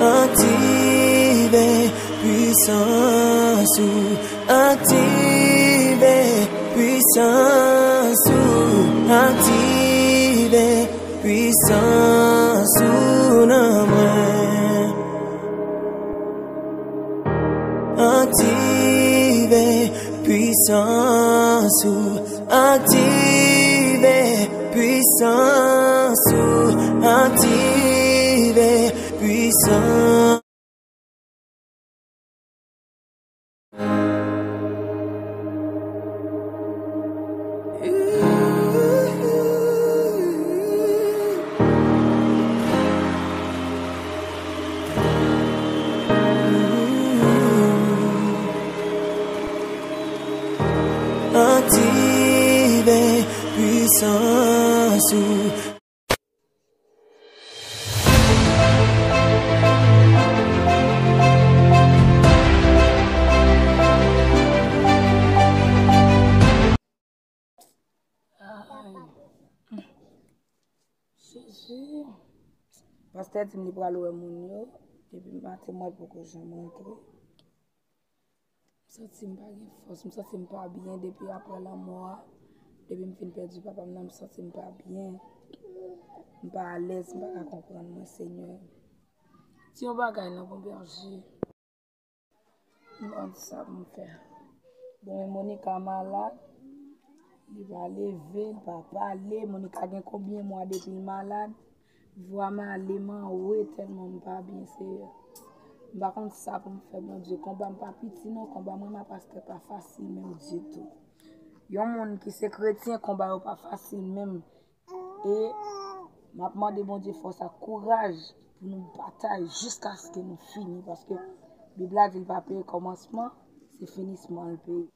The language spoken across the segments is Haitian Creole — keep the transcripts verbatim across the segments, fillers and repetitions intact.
Aktive pwisans ou, aktive pwisans ou, aktive pwisans ou nan mwen. Aktive pwisans ou, aktive pwisans ou, aktive pwisans. Aktive pwisans ou. Jezi. Pastè di m li pral wè moun yo. Depi maten, mwen poko janm rantre. M santi m pa gen fòs, m santi m pa byen depi apre lanmò a. Depi m fin pèdi papa m nan, m santi m pa byen. M pa alèz, m pa ka konprann mwen, Senyè. Di yon bagay non, Bon Bèje. M pa konn sa pou m fè. Bon, men Monica malad. Li pa leve, li pa pale. Monica gen konbyen mwa depi l malad? Vwa m ale, m anwe tèlman m pa byen, Seyè. M pa konn sa pou m fè, Bondye. Konba m pa piti non. Konba mwen m a pastè pa fasil menm ditou. Yon moun ki se kretyen, konba yo pa fasil menm. E m ap mande Bondye fòs ak kouraj pou nou batay jiskaske nou fini, paske Bib la di l pa peye kòmansman, se finisman l peye.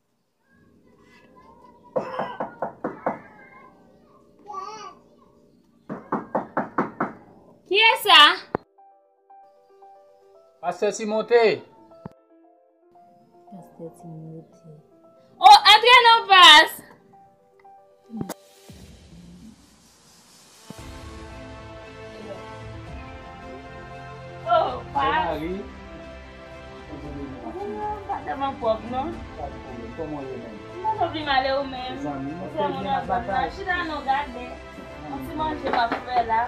Kiyès sa? Pastè Timote. Pastè Timote. Oh, antre non, pas. Oh, pas. Mari. Ou pa tèlman pwòp, non. Pa de pwoblèm. Kòman w ye menm? M pa twò pli mal, e ou menm? Mezanmi, mwen trè byen, n ap batay. Chita non, gade. Yon ti manje m ap fè la.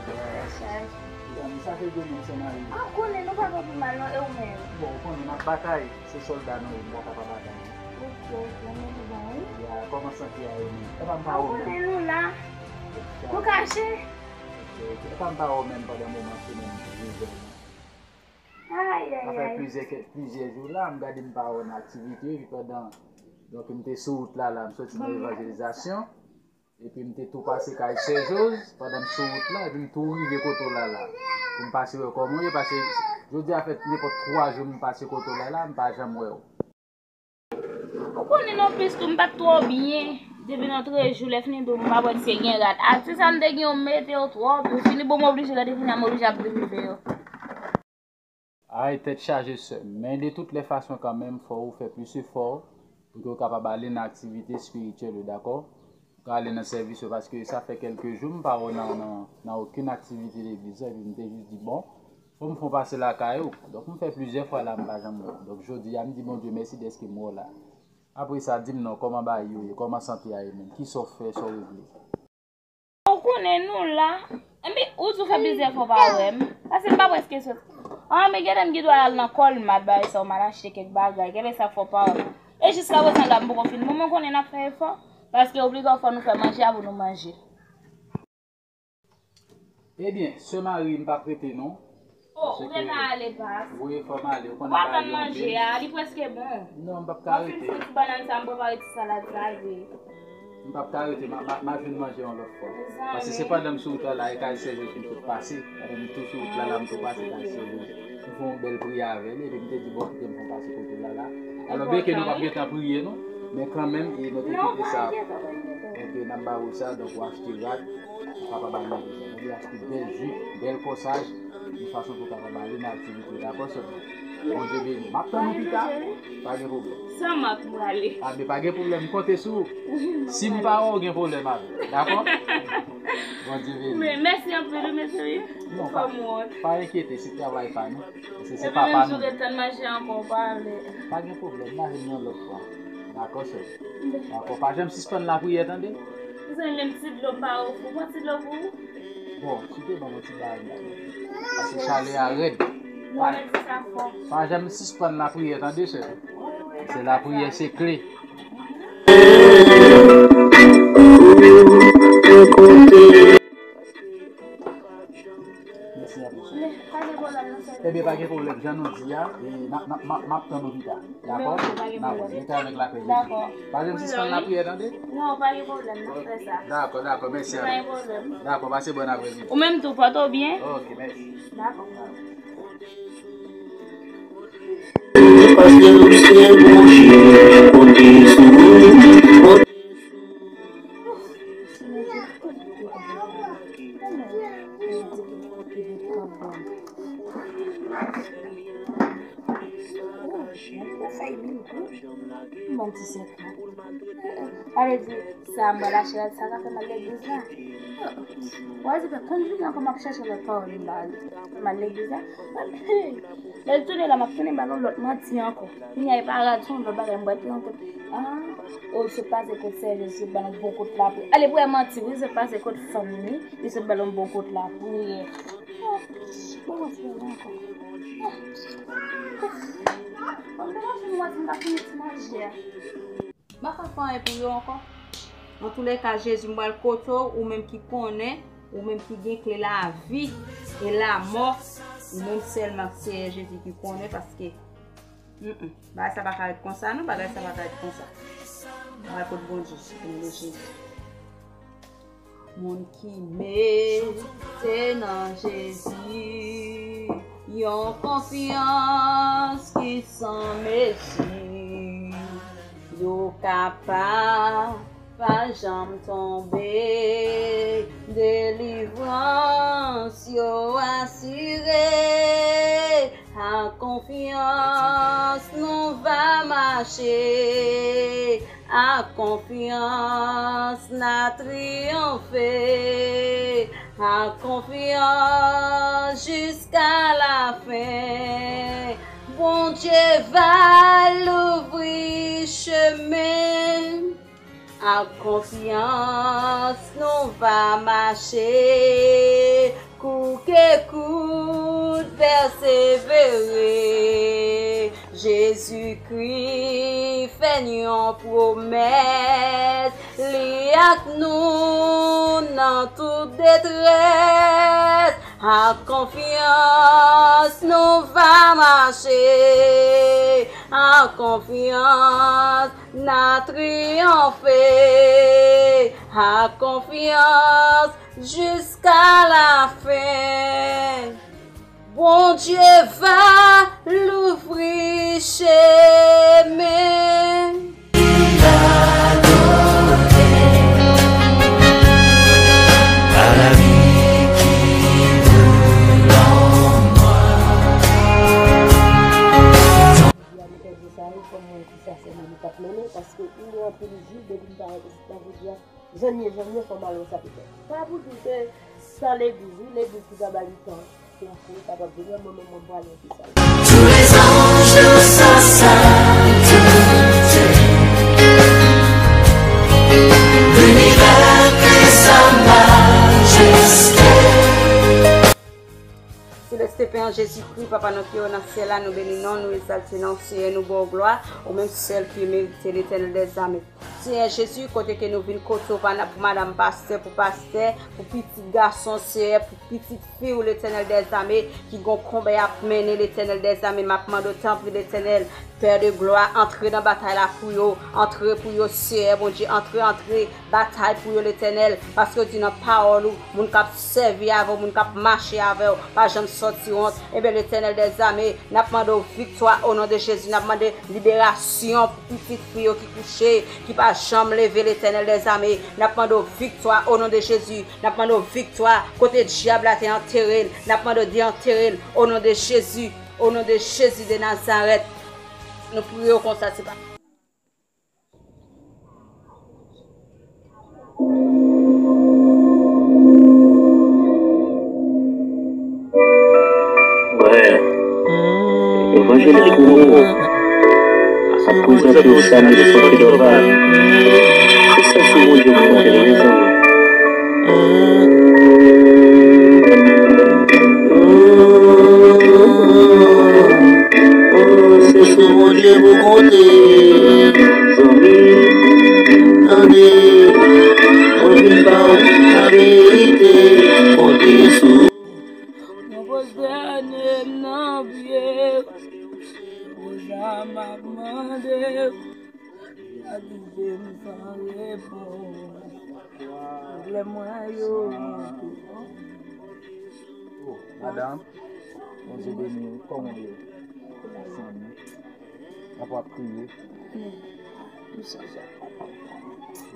Mezanmi, sa fè de menm, se mari. Ah, ou konnen nou pa twò pli mal, non, e ou menm? Bon, ou konnen n ap batay. Se sòlda nou ye, m pa ka pa batay. Ok, ok, men li bon, wi. Ya, kòman sante a ye menm? Epa m pa wè w menm. Ou konnen nou la. Nou kache. Ok, ok. Epa m pa wè w menm pandan moman semèn, jou jèn. Ay, ay, ay. Sa fè plizyè, plizyè jou la, m gade m pa wè w nan aktivite, epi pandan, donk, m te sou wout la, la, m soti nan evanjelizasyon. Epi m te tou pase kay Sè Joz pandan m sou wout la, epi m tou rive kote w la la. Pou m pase wè kòman w ye, paske jodi a fè nenpòt twa jou m pase kote w la la, m pa janm wè w. Ou konnen non, plis tou, m pa t twò byen. Depi nan trèz jou, lè fini tou, m pa wè si gen rad. Ati sa m te gen yo mete yo twòp, yo fini, bon, m oblije, lè te fini a, m oblije ap drive yo. Ay, tèt chaje, sè m. Men de tout lè fason, kanmenm, fò ou fè plis efò pou ke w kapab ale nan aktivite espirityèl yo, dakò? Ou ka ale nan sèvis yo, paske sa fè kèlke jou m pa wè w nan, nan, nan okenn aktivite legliz la, epi m te jis di, bon, fò m fè yon pase lakay ou. Donk, m fè plizyè fwa la, m pa janm wè w. Donk, jodi a, m di Bondye mèsi dèske m wè w la. Apre sa, di m non, kòman bagay yo ye, kòman sante a ye menm, kisa w fè, sa w regle? Ou konnen nou la. Epi, ou di w fè plizyè fwa w pa wè m. Paske m pa prèske sot. Ah, men gade m gen dwa al nan Colmart, bagay sa, ou m al achte kèk bagay. Gade sa fò w pa wè m. E jiska prezan la, m poko fin. Bon, mwen konnen n ap fè efò. Paske obligatwa fò nou fè manje a pou nou manje. Ebyen, sè Mari, m p ap rete non. Oh, ou gentan ale, pas. Wi, fò m ale. Ou konnen bagay yo anpil. Ou pa tann manje a, li prèske bon. Non, m p ap ka rete. Mwen fin fri ti bannann sa, m prepare ti salad sa, epi. M p ap ka rete, m a, m a, m a jwenn manje yon lòt fwa. Mezanmi. Paske se pandan m sou wout la, la, e kay Sè Joz m sot pase. Pandan m tou sou wout la, la, m tou pase kay Sè Joz. M fè yon bèl priyè avè li, epi m te di, bon, kite m fè yon pase kote w la, la. Alò, byenke nou p ap gentan priye, non, men kanmenm, e nou te kite sa. Ok, n ap ba ou sa, donk ou achte rad, ou kapab al manje sa. Ou vle achte bèl jip, bèl kòsaj, yon fason pou w kapab ale nan aktivite, dakò, sè m? Bondye beni. M ap tann ou pita, pa gen pwoblèm. San mank, mwen ale. A, men pa gen pwoblèm, m konte sou ou. Si m pa wè w, gen pwoblèm avè w, dakò? Bondye beni. Men mèsi anpil, wi, mesye, wi. Non, pa, pa enkyete, se travay pa nou. Se, se papa nou. Epi menm si w te tann manje ankò, w pa ale. Pa gen pwoblèm, n a vin yon lòt fwa. Dakò, sè? Dakò, pa janm sispann lapriyè, tande? Mezanmi, menm ti dlo pa ofri w. Pran ti dlo pou ou. Bon, si w te ban m yon ti bagay m ta pran. Paske chalè a rèd. Non, men di sa fò. Pa janm sispann lapriyè, tande, sè? Wi, wi. Se lapriyè, se kle. Mèsi anpil. Ebyen, pa gen pwoblèm. Jan nou di a, e, n a, n a, m a, m ap tann ou pita. Dakò? N a pwale. Rete avèk lapè. Dakò. Pa janm sispann lapriyè, tande? Non, pa gen pwoblèm. N ap fè sa. Dakò, dakò. Mèsi anpil. Pa gen pwoblèm. Dakò, pase bòn apremidi. Ou menm tou, pòte w byen. Ok, mèsi. Dakò. Paske nou se Bondye, kote sou nou, kote sou nou. Sa m pral achte la, sa ka fè m al legliz la. Wè, se fè konn jounen ankò m ap chèche lòt pawòl m ba l. M al legliz la. Lè l tounen la, m ap tounen ba l yon lòt manti ankò. Kounye a, e pa rad, se yon lòt bagay m pral pran ankò. Ah, oh, li sot pase kot sè Jezi, sot ba l yon bon kout lapli. Ale, pou wè manti, wi, li sot pase kot fanm li, li sot ba l yon bon kout lapli. Ah, bon, manti la ankò. Ah. Bon, m te panse m wè si m ta fini ti manje a. M pa ka fè anyen pou yo ankò. Antoulèka, Jezi, m pral kote w, ou menm ki konnen, ou menm ki gen kle lavi e lamò, ou menm sèlman, Seyè Jezi, ki konnen, paske, mm, mm, bagay sa pa ka ret konsa, non, bagay sa pa ka ret konsa. M pral kot Bondye, o non de Jezi. Moun ki mete nan Jezi yon konfyans ki san mezi, yo kapab pa janm tonbe, delivrans yo asire. Ak konfyans nou va mache, ak konfyans n a triyonfe, ak konfyans jiska lafen. Bondye va louvri chemen. Ak konfyans nou va mache, kout ke kout pèsevere. Jezikri fè n yon pwomès, li ak nou nan tout detrès. Ak konfyans nou va mache, ak konfyans n a triyonfe, ak konfyans jiska lafen. Bondye va louvri chemen. Jodi a, nou pèdi sa, e kòm mwen di sa, se mwen ki t ap mennen, paske ou gen anpil jou depi m pa wè pitit la jodi a. Jan n ye, jan n ye, fò m al wè sa pou fè. Pa pou di se tan legliz, wi, legliz ki ta ba li tan pou, pou li kapab vini, mwen menm mwen prale epi sa. Tous les anges dans sa sainteté, l'univers crée sa majesté. Selès Pè an Jezikri, Papa nou ki o nan syèl la, nou beni non, nou egzalte non, Seyè, nou ba w glwa, ou menm sèl ki merite, Letènèl dèzame. Seyè Jezi, kote ke nou vin kote w, pa nan, pou madanm pastè, pou pastè, pou pitit gason, Seyè, pou pitit fi w, Letènèl dèzame, ki gon konba y ap mennen, Letènèl dèzame, m ap mande w, tanpri, Letènèl, Pè de glwa, antre nan batay la pou yo, antre pou yo, Seyè Bondye, antre, antre, batay pou yo, Letènèl, paske w di nan pawòl ou, moun k ap sèvi avè w, moun k ap mache avè w, pa janm sòti wont. Ebyen, Letènèl dèzame, n ap mande w viktwa o non de Jezi, n ap mande liberasyon pou pitit fi yo ki kouche, ki pa janm leve, Letènèl dèzame. N ap mande w viktwa o non de Jezi. N ap mande w viktwa kote dyab la te antere l. N ap mande w deantere l o non de Jezi. O non de Jezi de Nazarèt. Nou priye w konsa, se pa. Frè, evanjelik Momo ap prezante w Samy Sofidova. Se sèl sou Bondye pou konnen, mezanmi. Se sou Bondye pou konnen. Zanmi, tande, mwen vin ba w laverite, konte sou. Nou pwostène m nan pye w, deja m ap mande w, pa kite m san repons. Pwoblèm mwen yo, mwen tou. Oh, madanm, Bondye beni w, kòman w ye? Ansanm, w ap kriye?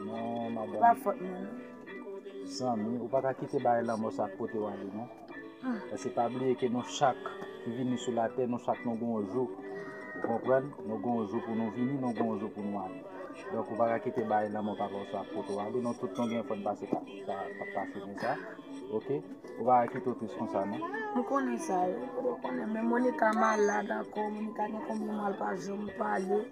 Non, madanm. Pa fòt mwen, non. Zanmi, ou pa ka kite bagay lanmò sa pote w ale, non. Paske pa bliye ke nou chak ki vini sou latè, nou chak nou gen yon jou. Ou konprann? Nou gen yon jou pou nou vini, nou gen yon jou pou nou ale. Donk, ou pa ka kite bagay lanmò pa fòse ap pote w ale, nou tout nou gen fò n pase pa, pa, pa, pa chemen sa. Oke? Ou pa ka kite w tris konsa, non. M konnen sa, wi. Ou konnen, men Monica malad ankò, Monica gen konbyen mwa l pa janm pale.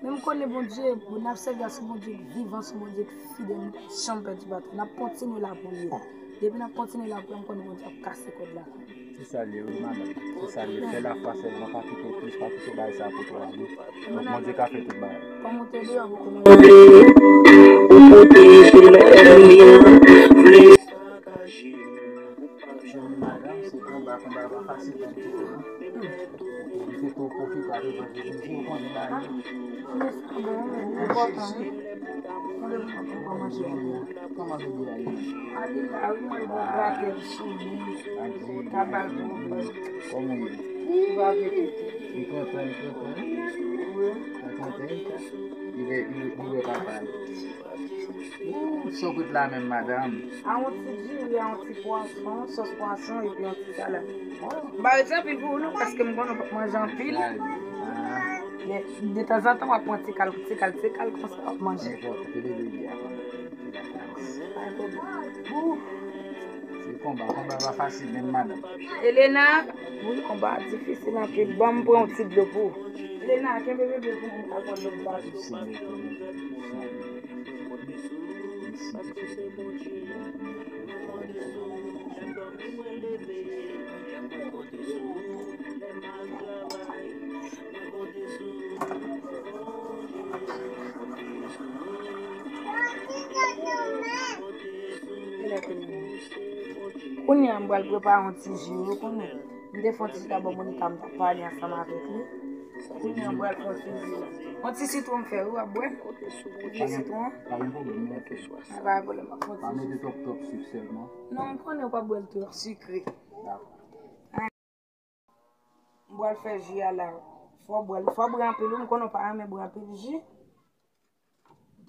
Men m konnen Bondye, bon, n ap sèvi a se Bondye k vivan, se Bondye k fidèl, nou p ap janm pèdi batay. N ap kontinye lapriyè. Depi n ap kontinye lapriyè, m konnen Bondye ap kase kòd la. Se sa l ye, wi, madanm. Se sa l ye. Fè lafwa sèlman, pa kite plis, pa kite bagay sa pote w ale. Donk, Bondye ka fè tout bagay. Kòm ou te di, an, ou konnen. Ou pote sou lè byen vle. Joli madanm, se konba, konba pa fasil pou m kite nou. M te tou pwofite ap evanjelize, ou konnen bagay yo. Kòman bebe a ye? Ale la, wi, mwen bon gratèl sou li. Ka ba l bon gras. Kòman w ye? Ou pa vle kite. Li kontan, li kontan. Wi. Li kontan. Li vle, li, li vle papa l. Ou, sa w kout la menm, madanm? A yon ti diri, a yon ti pwason, sòs pwason, epi yon ti salad. M pa rete anpil pou ou non, paske m konnen w p ap manje anpil. Men, detanzantan, w ap pran ti kal, ti kal, ti kal, konsa w ap manje. Nenpòt, ke bebe a konn. Pa gen pwoblèm. Ou. Se konba, konba pa fasil menm, madanm. Elena, wi, konba a difisil anpil. Ban m pran yon ti dlo pou ou. Elena, kenbe bebe pou mwen, m ka pran dlo pou ou. Kounye a, m pral prepare yon ti ji, ou konnen. M te fè yon ti ji dabò, Monica, m t ap pale ansanm avèk li. Kounye a, m pral fè yon ti ji. Yon ti sitwon m fè, wi, w ap bwè. Yon ti sitwon. Pa gen pwoblèm, m fè. A, pa gen pwoblèm, m ap fè yon ti ji. Pa mete twòp, twòp sik sèlman. Non, m konnen w p ap bwè l twò sikre. Dakò. M pral fè ji a la. Fò w bwè l. Fò w bwè anpil, wi, m konnen w pa renmen bwè anpil ji.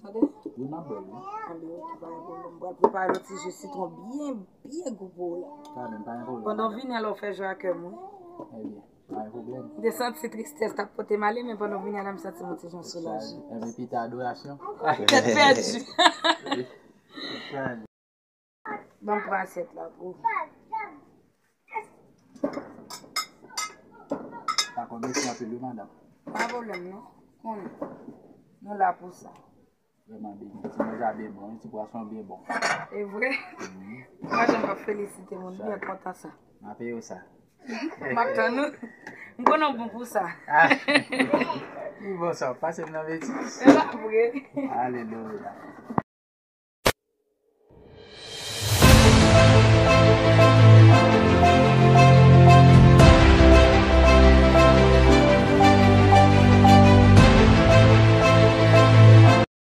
Tande? Wi, m ap bwè l, wi. Anben, oke, pa gen pwoblèm. M pral prepare yon ti ji sitwon byen, byen gou pou ou la. Talè, pa gen pwoblèm. Pandan w vini a la, w fè jan ak m, wi. Ebyen, pa gen pwoblèm. M te santi tristès t ap pote m ale, men pandan w vini a la, m santi m yon ti jan soulaje. Ebyen, pita adorasyon. Tèt pèdi. Ban m pran asyèt la pou ou. Dakò, mèsi anpil wi, madanm. Pa pwoblèm non. Konnen nou la pou sa. Vrèman byen. Ti manje a byen bon, wi, ti pwason byen bon. E vre? Mwen janm ap felisite moun, m byen kontan sa. M a peye w sa. M ap tann ou. M konnen w bon pou sa. Ah. Li bon sa, pase m nan betiz. E pa vre. Alelouya.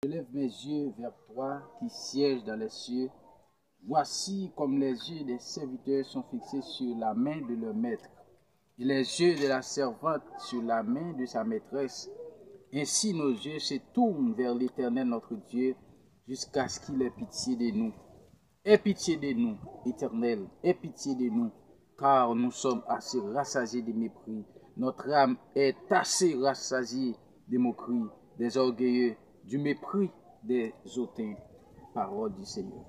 Je lève mes yeux vers toi qui sièges dans les cieux. Voici comme les yeux des serviteurs sont fixés sur la main de leur maître, et les yeux de la servante sur la main de sa maîtresse, ainsi nos yeux se tournent vers l'Éternel notre Dieu, jusqu'à ce qu'il ait pitié de nous. Aie pitié de nous, Éternel, aie pitié de nous, car nous sommes assez rassasiés de mépris. Notre âme est assez rassasiée de moquerie. Des orgueilleux, du mépris des hautains. Parole du Seigneur.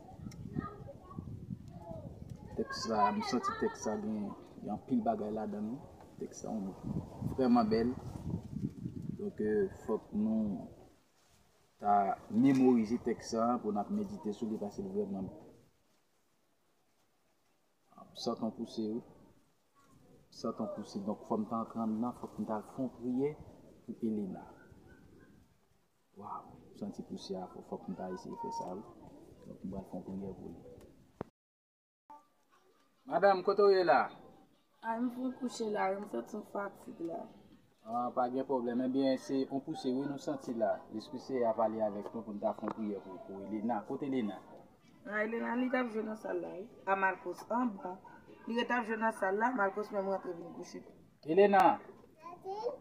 Tèks la, m santi tèks la gen Gen anpil bagay ladan l, wi. Tèks sa vrèman bèl. Donk, euh, fòk nou ta memorize tèks sa pou n ap medite sou li, paske l vrèman bèl. M santi yon pouse, wi. M santi yon pouse. Donk, fò m ta antre anndan, fòk m ta al fè yon priyè pou Elena. Waw, m santi pouse a fò, fòk m ta eseye fè sa, wi. Donk, m pral fè yon priyè pou li. Madanm, kote w ye la? Ay, m fin kouche la, wi, m santi yon fatig la. Ah, pa gen pwoblèm. Ebyen, se yon pouse, wi, nou santi la. Lespri Seyè a pale avèk nou pou n ta fè yon priyè pou, pou Elena. Kote Elena? Ah, Elena, li t ap jwe nan sal la, wi. A Marcos, ah, bon. Li ret ap jwe nan sal la, Marcos menm rantre vin kouche. Elena!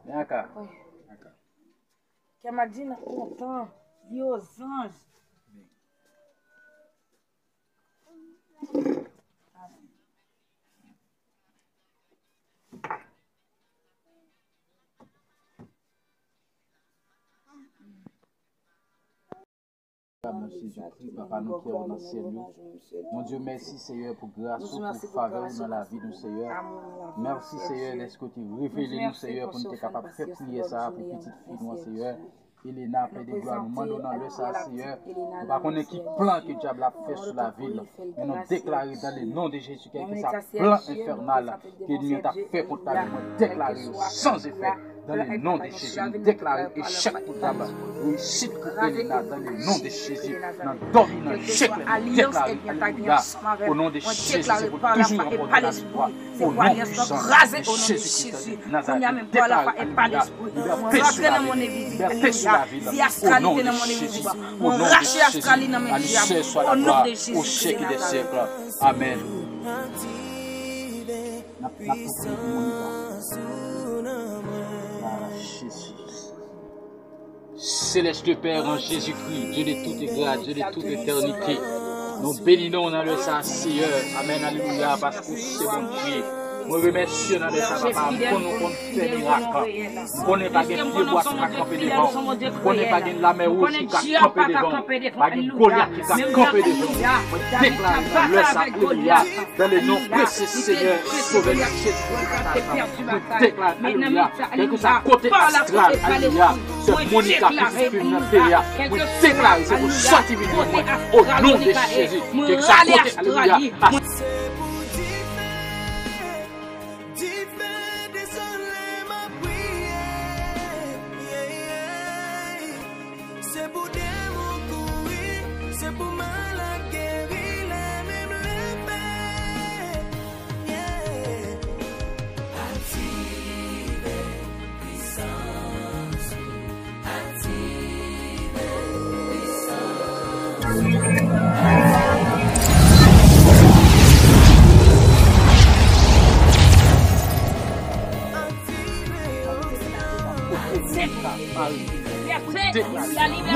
Vin aka. Wi. Vin aka. Kè Madjina kontan, li ozanj. Nan Jezikri, Papa nou ki nan syèl yo. Bondye, mèsi, Seyè, pou gras ou, pou favè ou nan lavi nou, Seyè. Mèsi, Seyè, dèske ou te revele nou, Seyè, pou nou te kapab fè priyè sa a pou pitit fi nou an, Seyè. Elena, Pè de glwa, nou mande w nan lè sa a, Seyè. Nou pa konnen ki plan ke dyab la ap fè sou lavi l, men nou deklare dans le nom de Jésus, kèlkeswa plan enfènal ke ènmi an t ap fè kont lavi mwen, deklare yo san efè dans le nom de Jésus. Nou deklare echèk pou dyab, reyisit pou Elena dans le nom de Jésus. Nan dòmi, nan echèk, nou deklare, alelouya, au nom de Jésus, se pou toujou ranpòte laviktwa. Au nom puissant de Jésus-Christ de Nazareth, nou deklare, alelouya, libète sou lavi l, libète sou lavi l, au nom de Jésus, au nom de Jésus, à lui seul soit la gloire au siècle des siècles. Amen. N ap, n ap kontinye pou moun yo. Ah, Jezi. Céleste Père en Jésus-Christ, Dieu de toute grâce, Dieu de toute éternité, nou beni non w nan lè sa a, Seyè. Amèn, alelouya, paske w se Bondye. Mwen remèsye w nan lè sa a, Papa. M konnen w konn fè mirak. M konnen pa gen pyebwa ki ka kanpe devan w. M konnen pa gen lamè wouj ki ka kanpe devan w. Pa gen Golyat ki ka kanpe devan w. Mwen deklare nan lè sa a, alelouya, dans le nom précieux Seigneur et Sauveur Jésus-Christ de Nazareth, mwen deklare, alelouya, kèlkeswa kote astral, alelouya, sè Monica ki viktim nan peyi a, mwen deklare se pou sòti vini mwen, au nom de Jésus, kèlkeswa kote, alelouya, a- Se pou dife, dife desann lè m ap priye. Yeah, yeah. Se pou demon kouri, se pou malad geri lè m leve. Yeah. Aktive pisans ou, aktive pisans ou. Aktive onksyon.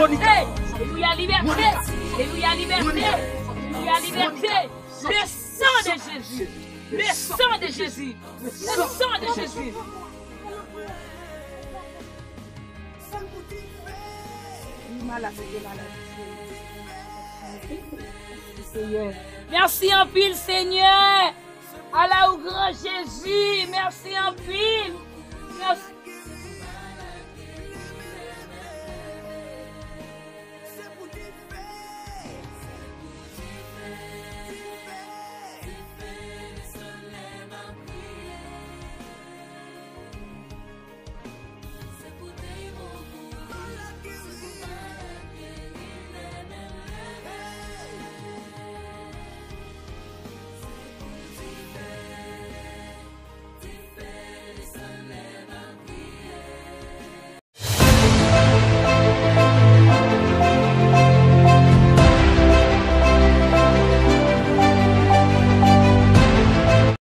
Libète! Libète! Libète! Libète! Le sang de Jésus! Le sang de Jésus! Le sang de Jésus! Mèsi anpil, Senyè! Ala ou gran, Jezi!